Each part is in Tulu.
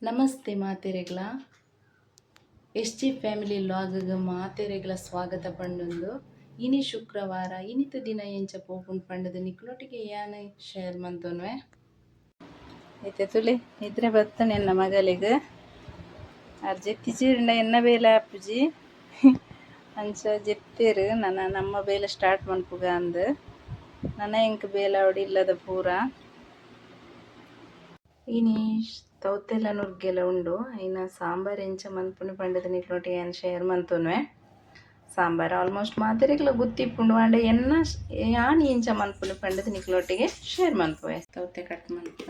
ನಮಸ್ತೆ ಮಾತೆರೆಗ್ಲ. ಎಸ್ ಜಿ ಫ್ಯಾಮಿಲಿ ವ್ಲಾಗ್ಗೆ ಮಾತೆರೆಗ್ಲ ಸ್ವಾಗತ ಪಂಡೊಂದು, ಇನಿ ಶುಕ್ರವಾರ, ಇನಿತ ದಿನ ಎಂಚ ಪೋಪುಂಡು ಪಂಡದು ನಿಕ್ಲೊಟ್ಟಿಗೆ ಯಾನ್ ಶೇರ್ ಮಂತೊನ್ವೆ. ಇತ್ತೆ ತುಲೆ, ನಿದ್ರೆ ಬತ್ತನೆ ಎನ್ನ ಮಗಲಿಗೆ. ಆರ್ ಜೆತ್ತಿಜೀರ್ಂಡ ಎನ್ನ ಬೇಲೆ ಆಪುಜಿ. ಅಂಚ ಜೆತ್ತೇರು. ನನ ನಮ್ಮ ಬೇಲೆ ಸ್ಟಾರ್ಟ್ ಮನ್ಪುಗ ಅಂದ್. ನನ ಎಂಕ್ ಬೇಲೆ ಆವಡ್ ಇಲ್ಲದ ಪೂರ. ಇನಿ ತೌತೆಲ ನುರ್ಗೆಲ ಉಂಡು. ಐನ ಸಾಂಬಾರ್ ಎಂಚ ಮನ್ಪುನಿ ಪಂಡದು ನಿಕ್ಲೊಟ್ಟಿಗೆ ಯಾನ್ ಶೇರ್ ಮಂತೊನ್ವೆ. ಸಾಂಬಾರ್ ಆಲ್ಮೋಸ್ಟ್ ಮಾತೆರೆಗ್ಲ ಗೊತ್ತಿಪ್ಪುಂಡು, ಆಂಡ ಎನ್ನ ಯಾನ್ ಎಂಚ ಮನ್ಪುನಿ ಪಂಡದು ನಿಕ್ಲೊಟ್ಟಿಗೆ ಶೇರ್ ಮನ್ಪುವೆ. ತೌತೆ ಕಟ್ ಮನ್ಪುಗ.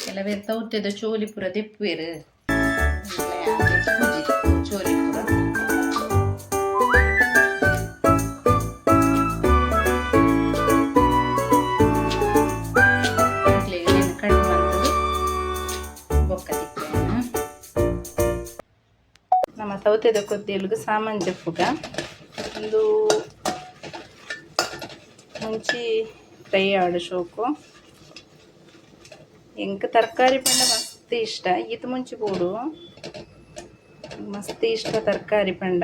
ಕೆಲವೇರ್ ತೌತೆದ ಚೋಲಿ ಪೂರ ದೆಪ್ಪುವೆರ್. ದೆಪ್ಪುಜಿ ಚೋಲಿ ಪೂರ. ನಿಕ್ಲೆಗ್ ಕಟ್ ಮಂತುದು ಬೊಕ್ಕ ತಿಕ್ಕುವೆನ. ನಮ್ಮ ತೌತೆದ ಕೊದ್ದಿಲ್ಗ್ ಸಾಮಾನ್ ಜಪ್ಪುಗ. ಉಂದು ಮುಂಚಿ ಫ್ರೈ ಆವಡ್ ಶೋಕು. ಎಂಕ್ ತರಕಾರಿ ಪಂಡ ಮಸ್ತ್ ಇಷ್ಟ. ಈತ್ ಮುಂಚಿ ಬೋಡು. ಮಸ್ತ್ ಇಷ್ಟ ತರಕಾರಿ ಪಂಡ.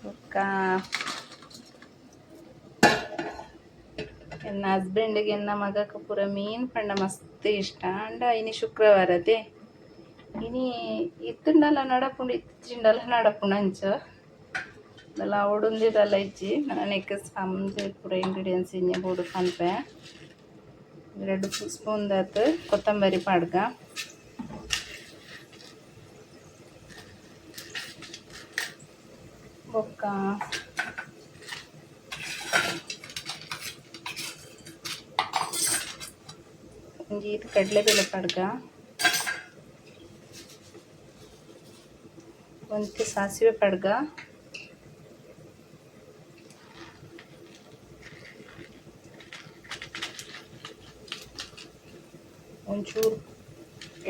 ಬೊಕ್ಕ ಎನ್ನ ಹಸ್ಬೆಂಡ್ಗೆ, ಎನ್ನ ಮಗಕ್ ಪೂರ ಮೀನ್ ಪಂಡ ಮಸ್ತ್ ಇಷ್ಟ. ಆಂಡ ಇನಿ ಶುಕ್ರವಾರತೆ, ಇನಿ ಇತ್ತುಂಡಲ ನಡಪುಂಡು, ಇತ್ತಿಜಿಂಡಲ ನಡಪುಂಡು. ಅಂಚ ದಾಲ ಆವೊಡುಂದೇ ದಾಲ ಇಜ್ಜಿ. ನನ ಸಮಂಜ ಪೂರ ಇಂಗ್ರೀಡಿಯೆಂಟ್ಸ್ ಇಂಜ ಬೋಡು ಪನ್ಪೆ. 2 ಸ್ಪೂನ್ ದಾತ್ ಕೊತ್ತಂಬರಿ ಪಾಡ್ಗ. ಬೊಕ್ಕ ಒಂಜಿ ಈತ್ ಕಡಲೆಬೇಳೆ ಪಾಡ್ಗ. ಒಂತೆ ಸಾಸಿವೆ ಪಾಡ್ಗ. ಒಂಚೂರು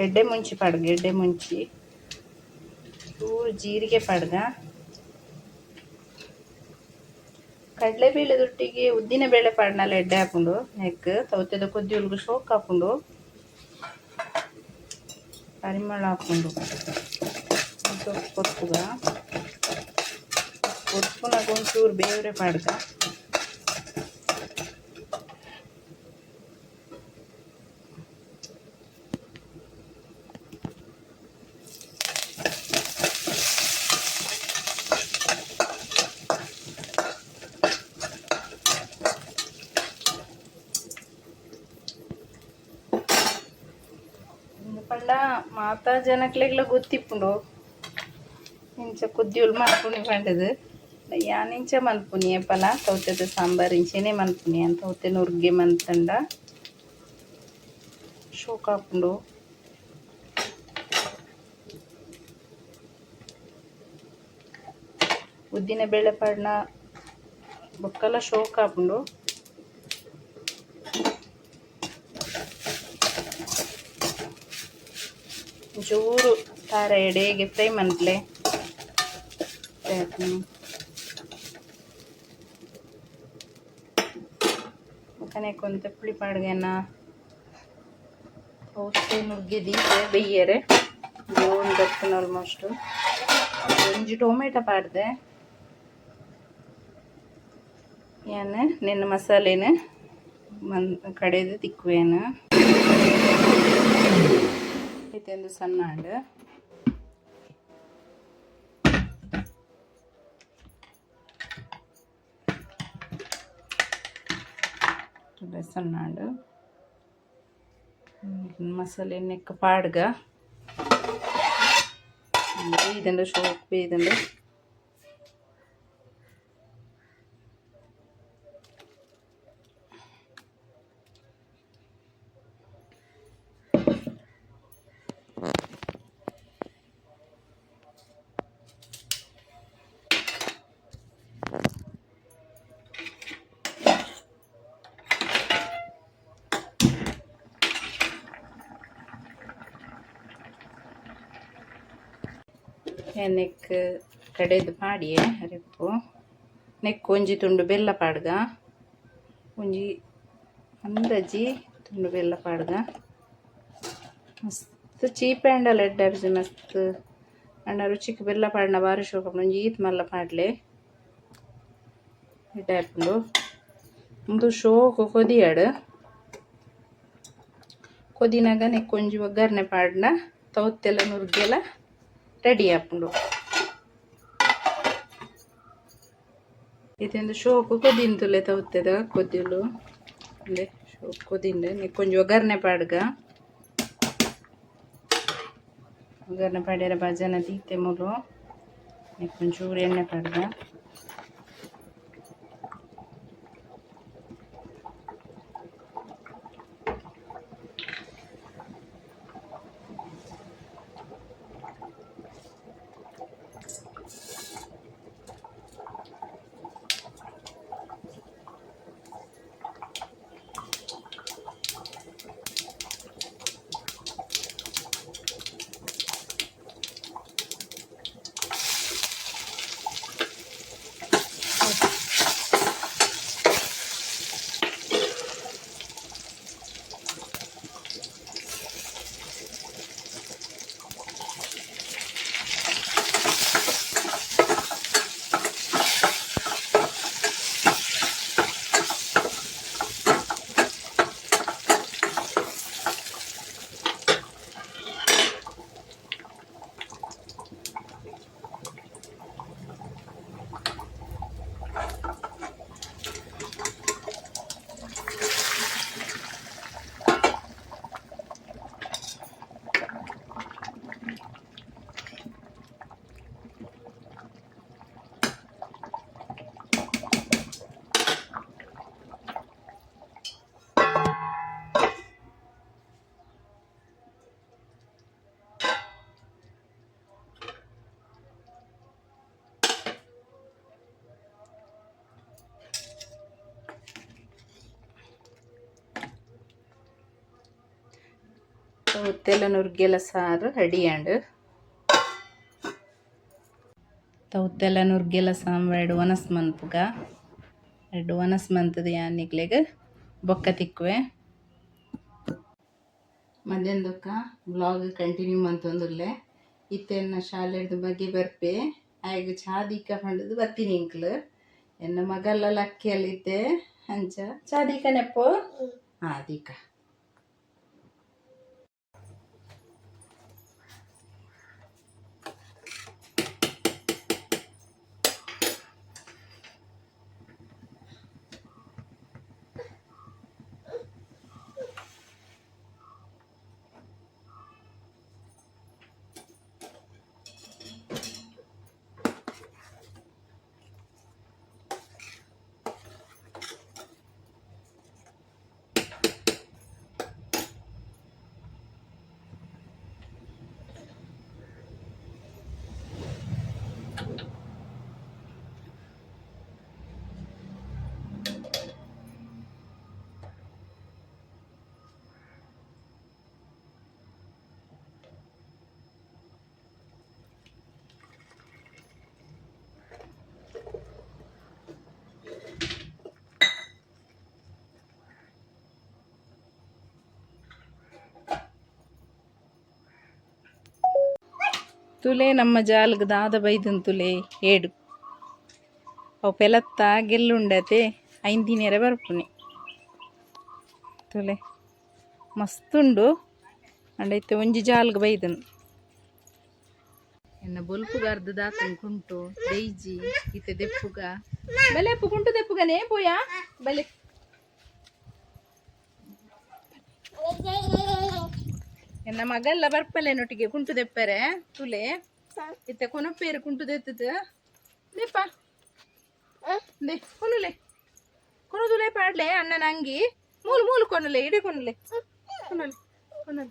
ಎಡ್ಡೆ ಮುಂಚಿ ಪಾಡ್ಗ, ಎಡ್ಡೆ ಮುಂಚಿ. ಚೂರು ಜೀರಿಗೆ ಪಾಡ್ಗ. ಕಡಲೆಬೇಳೆದೊಟ್ಟಿಗೆ ಉದ್ದಿನ ಬೇಳೆ ಪಾಡ್ನಲ ಎಡ್ಡೆ ಆಪುಂಡು. ನೆಕ್ ತೌತೆದ ಕೊದ್ದಿಲ್ಗ್ ಶೋಕ್ ಆಪುಂಡು, ಪರಿಮಳ ಆಪುಂಡು. ಕೊರ್ಪುಗ. ಕೊರ್ಪುನಗ ಒಂಚೂರು ಬೇವ್ರೆ ಪಾಡ್ಗ. ಉಂದು ಪಂಡ ಮಾತ ಜನಕ್ಲೆಗ್ಲ ಗೊತ್ತಿಪ್ಪುಂಡು ಇಂಚ ಕೊದ್ದಿಯುಲು ಮನ್ಪುನಿ ಪಂಡುದು. ಯಾನ್ ಇಂಚ ಮನ್ಪುನಿ ಏಪಲ. ತೌತೆದ ಸಾಂಬಾರ್ ಇಂಚೆನೆ ಮನ್ಪುನಿ ಯಾನ್. ತೌತೆ ನುರ್ಗೆ ಮಂತುಂಡ ಶೋಕ್ ಆಪುಂಡು. ಉದ್ದಿನ ಬೇಳೆ ಪಾಡ್ನ ಬೊಕ್ಕಲ ಶೋಕ್ ಆಪುಂಡು. ಒಂಚೂರು ತಾರೆ ಎಡೆಗೆ ಫ್ರೈ ಮನ್ಪುಲೆ. ಬೊಕ ಒಂತೆ ಪುಳಿ ಪಾಡ್ಗೆನ. ತೌತೆ ನುಗ್ಗೆ ದೀತೆ ಬೆಯ್ಯರೆ. ಬೇವೊಂದು ಬತ್ತುಂಡು ಆಲ್ಮೋಸ್ಟ್. ಒಂಜಿ ಟೊಮೆಟೊ ಪಾಡ್ದೆ ಯಾನ್. ನೆನ್ನ ಮಸಾಲೆನ್ ಮನ್ ಕಡೆದ್ ತಿಕ್ಕುವೇನು. ಇತ್ತೆ ಉಂದು ಸಣ್ಣ ಆಂಡ್. ಸಣ್ಣ ಆಂಡ್. ಮಸಾಲೆ ನೆಕ್ ಪಾಡ್ಗ. ಬೇಯ್ದುಂಡು, ಶೋಕ್ ಬೇಯ್ದುಂಡು. ನೆಕ್ ಕಡೆದು ಪಾಡಿಯೆ ಅರೆಪ್ಪು. ನೆಕ್ ಒಂಜಿ ತುಂಡು ಬೆಲ್ಲ ಪಾಡ್ಗ. ಒಂಜಿ ಅಂದಾಜಿ ತುಂಡು ಬೆಲ್ಲ ಪಾಡ್ಗ. ಮಸ್ತ್ ಚೀಪ್ ಆಂಡಲ ಎಡ್ಡೆ ಆಪುಜಿ ಮಸ್ತ್ ಆಂಡ ರುಚಿಕ್ ಬೆಲ್ಲ ಪಾಡ್ನ ಬಾರಿ ಶೋಕು ಆಪುಂಡು ಒಂಜಿ ಈತ್ ಮಲ್ಲ ಪಾಡ್ಲೆ ಎಡ್ಡೆ ಆಪುಂಡು. ಉಂದು ಶೋಕು ಕೊದಿಯಡ್ ಕೊದಿನಗ ನೆಕ್ಕ್ ಒಂಜಿ ಒಗ್ಗರಣೆ ಪಾಡ್ಂಡ ತೌತೆಲ ನುರ್ಗೆಲ ರೆಡಿ ಆಪುಂಡು. ಇತ್ತೆ ಉಂದು ಶೋಕು ಕೊದಿಂತುಲೆ ತೌತೆದ ಕೊದ್ದಿಲು ಉಂದೆ ಶೋಕು ಕೊದಿಂಡು ನೆಕ್ಕ್ ಒಂಜಿ ಒಗ್ಗರಣೆ ಪಾಡ್ಗ. ಒಗ್ಗರಣೆ ಪಾಡ್ಯೆರೆ ಬಜನ ದೀತೆ ಮೂಲು ನೆಕ್ಕ್ ಒಂಚೂರು ಎಣ್ಣೆ ಪಾಡ್ಗ. ತೌತೆಲ ನುರ್ಗೆಲ ಸಾರು ರೆಡಿ ಆಂಡ್. ತೌತೆಲ ನುರ್ಗೆಲ ಸಾಂಬಾರ್ಡ್ ವನಸ್ ಮನ್ಪುಗ. ರಡ್ಡ್ ವನಸ್ ಮಂತುದು ಯಾನ್ ನಿಕ್ಲೆಗ್ ಬೊಕ್ಕ ತಿಕ್ಕುವೆ. ಮಧ್ಯಾಹ್ನ ಬೊಕ್ಕ ವ್ಲಾಗ್ ಕಂಟಿನ್ಯೂ ಮಂತೊಂದುಲ್ಲೆ. ಇತ್ತೆ ಎನ್ನ ಶಾಲೆಡ್ದ್ ಮಗೆ ಬರ್ಪೆ ಆಯಗ್ ಚಾ ದೀಕ ಪಂಡುದು ಬತ್ತಿನಿ ಎಂಕ್ಲು. ಎನ್ನ ಮಗಲ್ಲ ಲಕ್ಕಿಯಲ್ ಇತ್ತೆ ಅಂಚ ಚಾ ದೀಕನೆಪ್ಪು ಹಾ ದೀಕ. ತುಲೆ ನಮ್ಮ ಜಾಲ್ಗ್ ದಾದ ಬೈದನ್ ತುಲೆ ಏಡು ಅವು ಪೆಲತ್ತ ಗೆಲ್ಲುಂಡತೆ ಐನ್ ದಿನೇರೆ ಬರ್ಪುನಿ. ತುಲೆ ಮಸ್ತುಂಡು ಅಂಡ ಇತ್ತೆ ಒಂಜಿ ಜಾಲ್ಗ್ ಬೈದನ್. ಎನ್ನ ಬೊಲ್ಪುಗಾರ್ದು ದಾತನ್ ಕುಂಟು ದೈಜಿ ಇತ್ತೆ ದೆಪ್ಪುಗ ಬಲೆ ಅಪ್ಪು ಕುಂಟು ದೆಪ್ಪುಗನೇ ಪೋಯಾ ಬಲೆ. ಎನ್ನ ಮಗಲ್ಲ ಬರ್ಪಲೆನೊಟ್ಟಿಗೆ ಕುಂಟು ದೆಪ್ಪರೆ ತುಲೆ ಇತ್ತೆ ಕೊನೊಪೇರು ಕುಂಟು ದೆತ್ತದು ದೆಪ್ಪ ದೆ ಕೊನುಲೆ ಕೊನೊದುಲೆ ಪಾಡ್ಲೆ ಅಣ್ಣನ ಅಂಗಿ ಮೂಲು ಮೂಲು ಕೊನುಲೆ ಇಡೀ ಕೊನುಲೆ ಕೊನುಲೆ ಕೊನುಲೆ.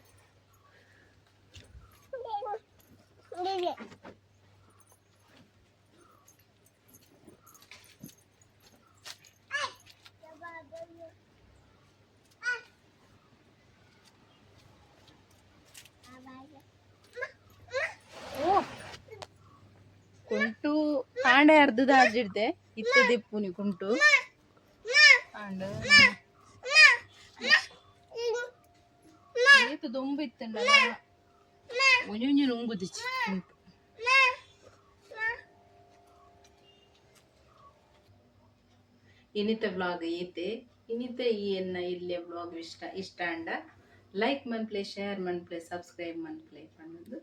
ಓ ಕುಂಟು ಕಾಂಡೆ ಅರ್ಧದ ಆಜಿಡ್ದೆ ಇತ್ತೆ ದೆಪ್ಪುನಿ ಕುಂಟು ಕಾಂಡ. ಏತ್ ಏತ್ ದೊಂಬು ಇತ್ತಂಡ ಒಂಜೊಂಜಿ ನುಂಗುದಿಚ್ಚಿ ಉಂಟು. ಇನಿತ ವ್ಲಾಗ್ ಈತೆ. ಇನಿತ ಈ ಎನ್ನ ಇಲ್ಲೇ ವ್ಲಾಗ್ ಇಷ್ಟ ಇಷ್ಟ ಅಂಡ ಲೈಕ್ ಮನ್ಪ್ಲೆ, ಶೇರ್ ಮನ್ಪ್ಲೆ, ಸಬ್ಸ್ಕ್ರೈಬ್ ಮನ್ಪ್ಲೆ ಪನ್ನೊಂದು.